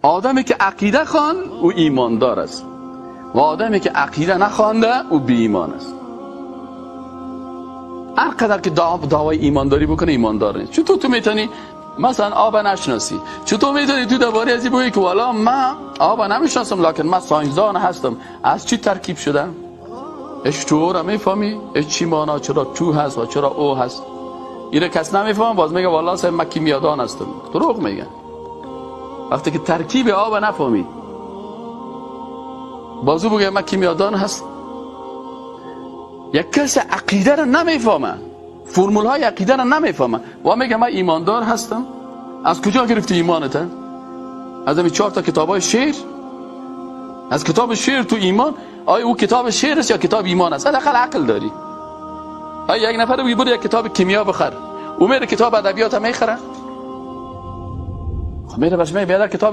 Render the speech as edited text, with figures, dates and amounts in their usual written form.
آدمی که عقیده خوان او ایماندار است و آدمی که عقیده نخوانده او بی ایمان است. هر قدر که دعوای ایمانداری بکنه ایماندار نیست. چطور تو میتونی مثلا آب نشناسی؟ چطور میتونی تو درباره از این بگی که والا من آب نمیشناسم لکن من ساینسدان هستم؟ از چی ترکیب شدم؟ اش تو را میفهمی؟ اش چی معنا چرا تو هست و چرا او هست؟ ایره کس نمیفهم، باز میگه والا صاحب من کیمیادان هستم. دروغ میگن. وقتی که ترکیب آب نفهمی بازو بگه من کیمیادان هست. یک کس عقیده را نمیفهمه، فرمول های عقیده را نمیفهمه و میگه من ایماندار هستم. از کجا گرفتی ایمانت؟ از همین 4 تا کتاب های شعر؟ از کتاب شعر تو ایمان؟ آیا او کتاب شعر است یا کتاب ایمان است؟ حداقل عقل داری. آیا یک نفر بگی برو یک کتاب کیمیا بخر، او میره کتاب ادبیات هم میخره؟ خب میره باش میگه کتاب